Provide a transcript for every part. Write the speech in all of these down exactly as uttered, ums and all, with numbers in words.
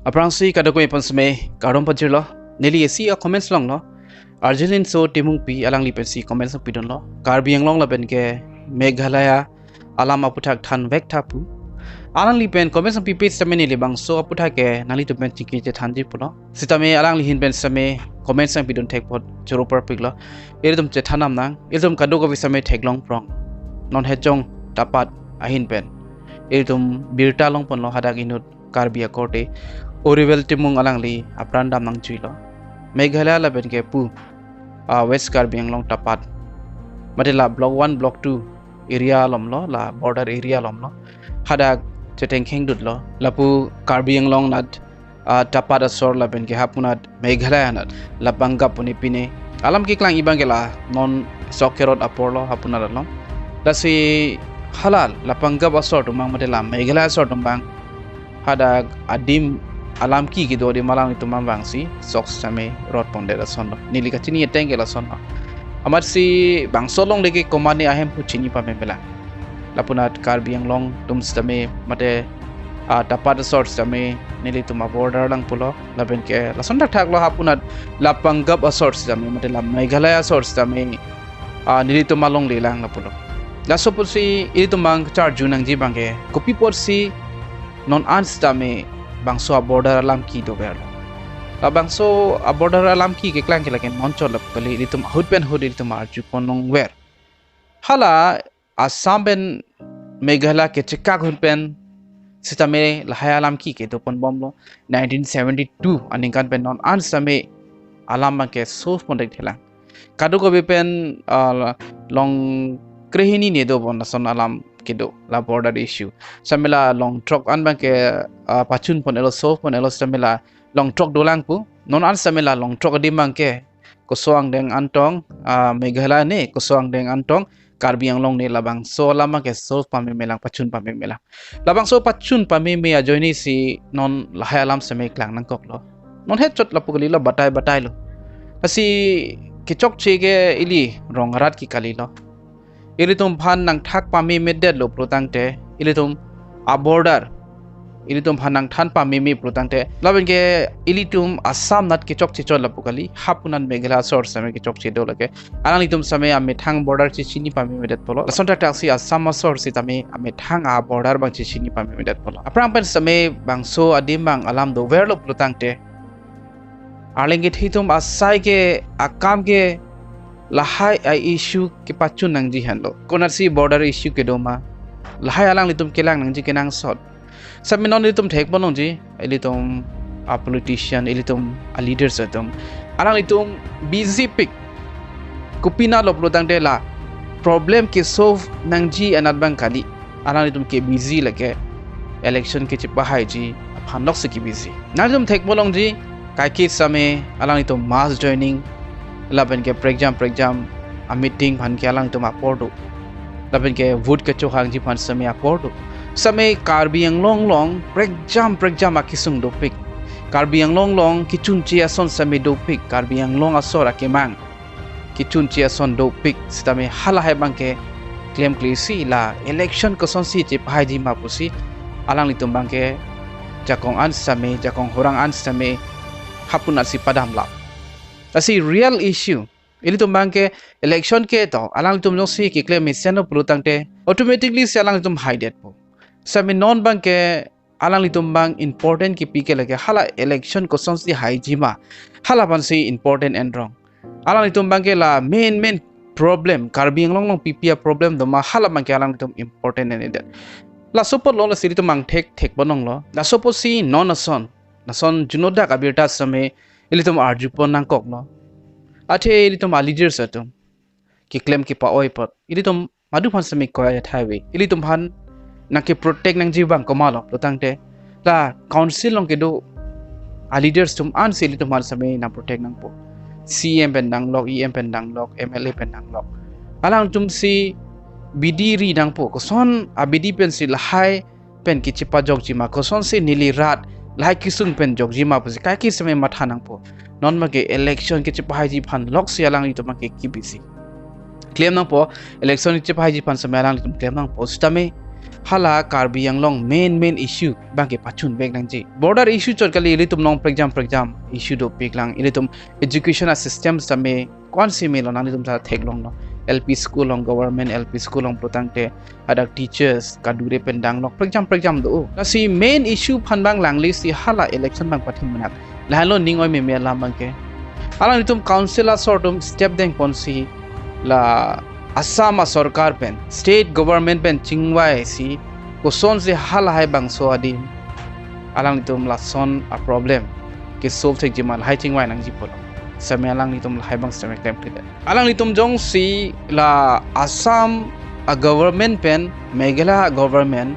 Aphrangsi kadokave aphan seme kardom pajirlo. Neli isi a-comments longlo. Arjulin So Timungpi alangli pensi comments pidunlo. Karbi Anglong lapen ke Meghalaya alam aputhak thanvek tha pu. Alangli pen comments pipe sitame neli bangso aputhak ke nanglitum pen chingki chethanji pulo. Sitame alangli ahin pen sitame comments pidun thek apot choro parpiklo. Ilitum chethan damnang, ilitum kadokave sitame theklong prong. Non hejong tapat ahin pen ilitum birta longponlo hadak inut Karbi akorte Oriwel Timung alangli apran dam nangjuilo. Meghalaya lapen ke pu, ah, West Karbi Anglong tapat, mate la Block one, Block two area alomlo, la border area alomlo, hadak chetengkheng dutlo. Lapu Karbi Anglong anat, ah, tapat asor lapen ke hapu anat Meghalaya anat la Pangap pu ne pine alam keklang, ibang ke la non sok kerot aporlo hapu anat along. Lasi hala la Pangap asor atum abang mate la Meghalaya asor atum abang hadak adim alam ki kedo adim alangtum abangsi sok sitame rot pondet asonlo. Neli kachini ateng ke lasonlo. Amatsi bangso alongle ke komatne ahem pu chini pamemelang. Lapu anat Karbi Anglong atum sitame mate, ah, tapat asor sitame nelitum a-border lang pulo. Lapen ke lason thakthaklo, hapu anat la Pangap asor sitame mate la Meghalaya asor sitame, ah, nelitum alongle lang lapulo. Laso apotsi ilitum abang charju nangji abang ke kopi apotsi non an sitame bangso a-border alam ki doverlo. La bangso a-border alam ki keklang ke lake non chot lapu kali, ilitum ahut pen ahut ilitum arjupon longver. Hala Assam pen Meghalaya kechekak ahut pen sitame lahai alam ki kedoponbomlo. Nineteen seventy-two aningkan pen non an sitame alam abang ke solve pondek thelang. Kadokave pen, ah, long krehini ne dobom lason alam kedo, la border issue. Sitame la long throk an abang ke, ah, pachun pon-etlo, solve pon-etlo, sitame la long throk dolang pu. Non an sitame la long throk adim abang ke koso angdeng antong, ah, Meghalaya ne, koso angdeng antong Karbi Anglong ne, labangso alam abang ke solve pamemelang, pachun pamemelang. Labangso pachun pameme ajoine si non lahai alam sitame klang nangkoklo. Non hechot lapu kalilo, batai batailo. Lasi kechokche ke ili rong arat ke kalilo. Ilitum aphan nangthak pamemedetlo pulotangte, ilitum a-border ilitum aphan nangthan pameme pulotangte, lapen ke ilitum Assam anat kechokche chot lapu kali, hapu anat Meghalaya asor sitame kechokche do lake. Alanglitum sitame amethang border chechini pamemedetpolo. Lason thakthak si Assam asor sitame amethang a-border abang chechini pamemedetpolo. Aphrang pen sitame bangso adim abang alam doverlo pulotangte, arleng kethe atum asai ke akam ke lahai a-issue kepachun nangji henlo. Konatsi border issue kedo ma, lahai alanglitum kelang nangji kenangsot. Sitame non ilitum thekpon longji, ilitum a-politician, ilitum a-leaders atum, alanglitum busy pik. Kopi anatlo pulotangte la problem ke-solve nangji anat abang kali, alanglitum ke busy lake election kechepahaiji aphan loksi ke busy. Nanglitum thekpon longji, kaike sitame alanglitum mass joining lapen ke prekjam prekjam a-meeting aphan ke alanglitum apor do. Lapen ke vote kechohangji aphan sitame apor do. Sitame Karbi Anglong along prekjam prekjam akesung dopik. Karbi Anglong along kechunche ason sitame dopik. Karbi Anglong asor akemang kechunche ason dopik. Sitame halahai abang ke klemkle si la election kosonsi chepahaiji ma pusi alanglitum abang ke jakong an sitame, jakong horang an sitame hapu anatsi padamlap. Lasi real issue, ilitum abang ke election ke to alanglitum jongsi keklem mesenlo pulotangte automatically si alanglitum haidetpo. Sitame non abang ke alanglitum abang important kepi ke lake hala election kosonsi haiji ma, hala aphansi important enrong. Alanglitum abang ke la main main problem, Karbi Anglong along pipi a-problem doma, hala abang ke alanglitum important endet. Laso apotlo, lasi ilitum angthek thekpon longlo. Laso apotsi non ason, lason junodak abirta sitame ilitum arjupon nangkoklo. Athe ilitum a-leaders atum keklem kepa-oi apot ilitum madu aphan sitame koi athai ave. Ilitum aphan nangke-protect nangji abang komatlo pulotangte, la council along kedo a-leaders atum ansi ilitum aphan sitame nang-protect nangpo. C E M pen nanglok, E M pen nanglok, M L A pen nanglok. Alangtumsi bidi ri nangpo. Koson abidi pensi lahai pen kechepajokji ma, kosonsi neli rat lahai kesung pen jokji ma pusi kaike sitame matha nangpo. Non abang ke election kechepahaiji aphan loksi alanglitum abang ke ke-busy klem nangpo. Election kechepahaiji aphan sitame alanglitum klem nangpo. Sitame hala Karbi Anglong main main issue abangke pachunvek nangji. Border issue chot kali, ilitum along prekjam prekjam issue dopiklang, ilitum education a system sitame ko-an si melo nanglitum ta theklonglo. L P school along, government L P school along pulotangte hadak teachers kadure pen danglok, prekjam prekjam do. Lasi main issue aphan abang langlesi hala election abang pathim menak. Lahenlo ning oi meme alam abangke. Alanglitum council asor atum step dengponsi la Assam asorkar pen, state government pen chingvaisi kosonsi halahai bangso adim alanglitum lason a problem ke solve thekji ma, lahai chingvai nangji pulo. Sitame alanglitum lahai abang sitame klemkledet. Alanglitum jongsi la Assam a government pen Meghalaya government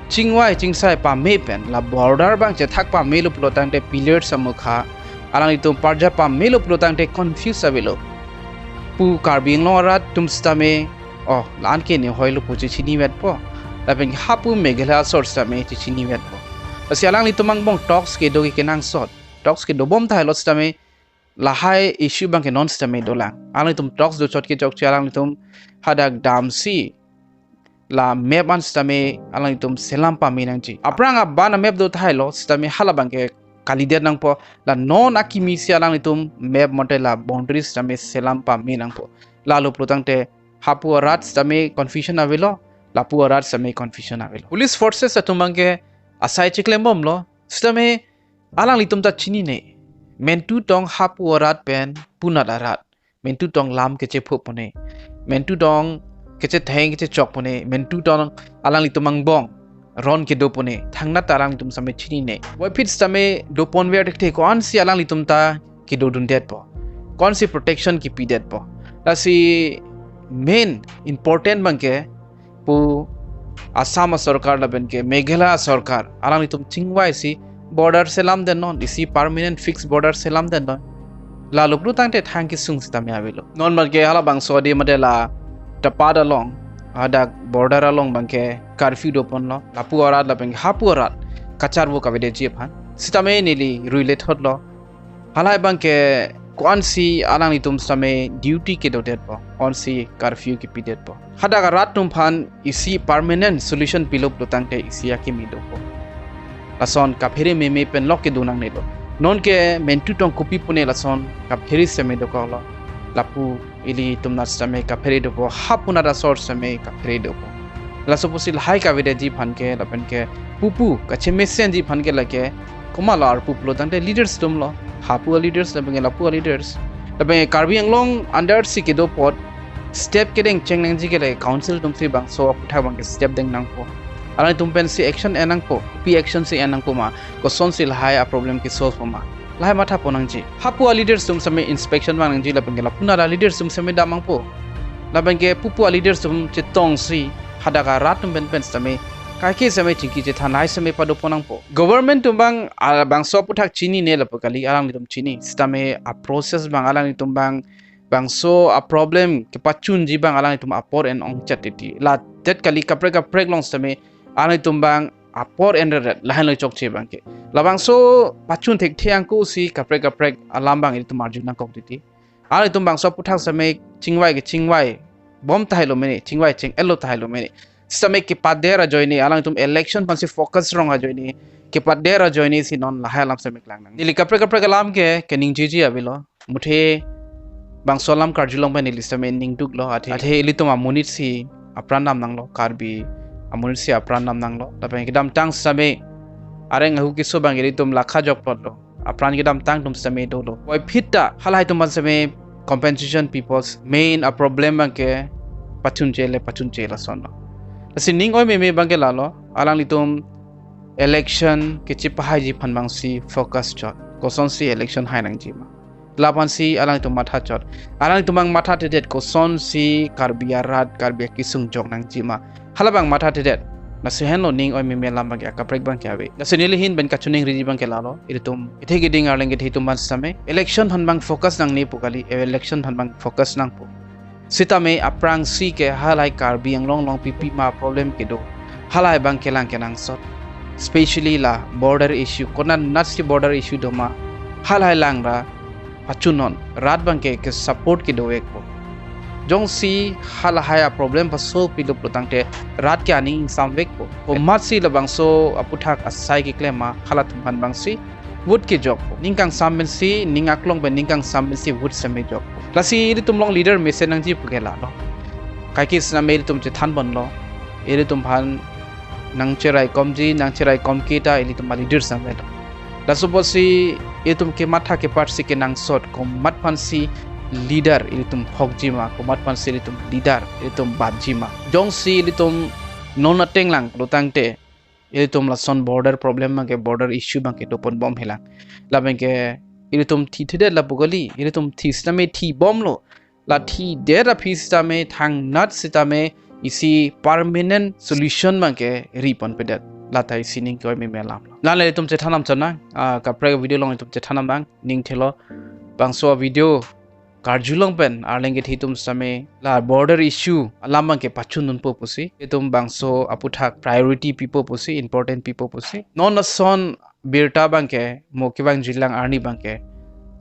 chingvai chingsai pame pen la border abang chethak pamelo pulotangte pillar samukha, alanglitum parja pamelo pulotangte confuse avelo. Pu Karbi Anglong arat atum sitame, oh, la-an ke ne hoilo pu chechinivetpo, lapen hapu Meghalaya asor sitame chechinivetpo. Lasi alanglitum angbong talks kedo ke kenangsot, talks kedobom tahai lo sitame lahai issue abangke non sitame dolang. Alanglitum talks dochot ke chokche alanglitum hadak damsi la map an sitame alanglitum selam pame nangji. Aphrang aban a map do tahai lo sitame hala abangke kalidet nangpo. La non akimi si alanglitum map mate la boundary sitame selam pame nangpo. Lalo pulotangte hapu arat sitame confusion avelo, lapu arat sitame confusion avelo. Police forces atum abangke asai cheklembomlo, sitame alanglitum ta chinine. Mentu tong hapu arat pen punat arat. Mentu tong lam kechepho pune. Mentu tong kechetheng kechechok pune. Mentu tong alanglitum angbong ron kedo pune. Thangnat ta alanglitum sitame chinine. Puvoiphit sitame doponver thekthe, ko-an si alanglitum ta kedodundetpo, ko-an si protection kepidetpo. Lasi main important abangke pu Assam asorkar lapenke Meghalaya asorkar alanglitum chingvaisi border selamdetnon, isi permanent fixed border selamdetnon. Lalo pulotangte thang kesung sitame avelo. Non abangke hala bangso adim mate la Tapat along, hadak border along abangke curfew doponlo. Lapu arat lapenke hapu arat kacharvo kavedetji aphan. Sitame neli rui lethotlo. Halahai abangke ko-an si alanglitum sitame duty kedodetpo, ko-an si curfew kepidetpo. Hadak arat atum aphan isi permanent solution pilo pulotangte isi akimi dopo. Lason kaphere meme pen lok kedo nangnelo. Nonke mentu tong kopi pune lason kaphere sitame dokoklo. Lapu ilitum nat sitame kaphere dopo, hapu nat asor sitame kaphere dopo. Laso pusi lahai kavedetji aphan ke, lapenke pupu kachemesenji aphan ke lake komatlo arpu pulotangte leaders atumlo. Hapu a leaders lapenke lapu a leaders. Lapenke Karbi Anglong under si kedo apot step kedengcheng nangji ke lake council atum si bangso aputhak abangke step deng nangpo. Alanglitum pensi action en nangpo, kopi action si en nangpo ma, kosonsi lahai a problem ke solve po ma, lahai matha pon nangji. Hapu a leaders atum sitame inspection vang nangji lapenke lapu nat a leaders atum sitame dam nangpo. Lapenke pupu a leaders atum chetongsi hadak arat atum pen pen sitame kaike sitame chingki chethan lahai sitame padopon nangpo. Government atum abang, ah, bangso aputhak chinine lapu kali, alanglitum chini. Sitame a process abang alanglitum abang, bangso a problem kepachunji abang alanglitum apor en ongchot titi. Ladet kali, kaprek kaprek along sitame alanglitum abang apor enreret, lahenlo chokche abangke. Labangso pachun thekthe angko si kaprek kaprek alam abang ilitum arju nangkok titi. Alanglitum bangso aputhak sitame chingvai kechingvai bom tahai lo mene, chingvai cheng-etlo tahai lo mene. Sitame kepader ajoine, alanglitum election aphansi focus rong ajoine, kepader ajoine si non lahai alam sitame klang nang. Neli kaprek kaprek alam ke keningjiji avelo. Muthe bangso alam karjulong pen neli sitame ningduklo, athe, athe ilitum amonit si apran dam nanglo, Karbi amonit si apran dam nanglo. Lapen kedamtang sitame areng ahu keso abang ilitum lakha jokplotlo. Apran kedamtang atum sitame dolo. Puvoiphit ta halahai atum aphan sitame compensation pipos, main a problem abangke pachunche le pachunche lasonlo. Lasi ning oi meme abangke lalo, alanglitum election kechepahaiji aphan abangsi focus chot. Kosonsi election hai nangji ma, laphansi alanglitum matha chot. Alanglitum abang mathathedet kosonsi Karbi arat, Karbi akesung jok nangji ma, hala abang mathathedet. Lasi henlo ning oi meme alam abangke akaprek abangke ave. Lasi neli ahin pen kachiningriji abangke lalo, ilitum kethe keding arleng kethe atum aphan sitame election aphan abang focus nangne pu kali, election aphan abang focus nangpo. Sitame aphrangsi ke halahai Karbi Anglong along pipi ma problem kedo, halahai abang kelang kenangsot. Especially la border issue, konat natsi border issue doma, halahai langra pachunnon, rat abangke ke support kedovekpo. Jongsi halahai a-problem paso pilo pulotangte rat ke aning ingsamvekpo. Komatsi labangso aputhak asai keklem ma halatum aphan abangsi vote kejokpo. Ning kangsam pensi, ning aklong pen ning kangsam pensi vote seme jokpo. Lasi ilitum along leader mesen nangji pu ke lalo. Kaike sitame ilitum chethan ponlo. Ilitum aphan nangcheraikomji, nangcheraikom kita ilitum a-leader same lo. Laso apotsi ilitum kematha keparsi kenangsot komat aphansi leader ilitum hokji ma, komat aphansi ilitum leader ilitum batji ma. Jongsi ilitum non ateng lang pulotangte ilitum lason border problem abangke, border issue abangke doponbomhelang. Labangke ilitum thithedet lapu kali, ilitum thi sitame thibomlo. La thidet aphi sitame thangnat sitame isi permanent solution abangke riponpedet. Lata isi ning koi meme alam. Lale ilitum chethan nangchot nang, ah, kaprek video along ilitum chethan nang, ning thelo. Bangso video karjulong pen arleng kethe atum sitame la border issue alam abangke pachundunpo pusi, itum bangso aputhak priority pipo pusi, important pipo pusi. Non ason birta abangke mo kevangjilang arni abangke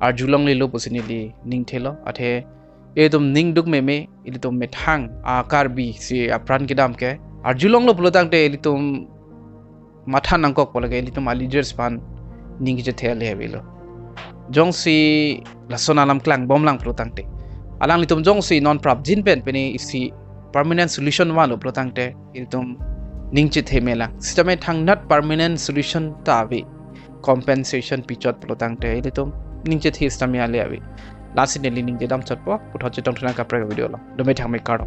arjulonglelo pusi neli ning thelo. Athe itum ning duk meme, ilitum methang a-Karbi si apran kedam ke arjulonglo pulotangte ilitum matha nangkokpo, lake ilitum a-leaders aphan ning kechethe ale avelo. Jongsi lason alam klangbomlang pulotangte, alanglitum jongsi non prapjin pen pini isi permanent solution vanlo pulotangte ilitum ning chethe melang. Sitame thangnat permanent solution ta ave, compensation pichot pulotangte ilitum ning chethe sitame ale ave. Lasi neli ning chedam chotpo, puthot chetong thu nang kaprek video along. Dome thangme, kardom.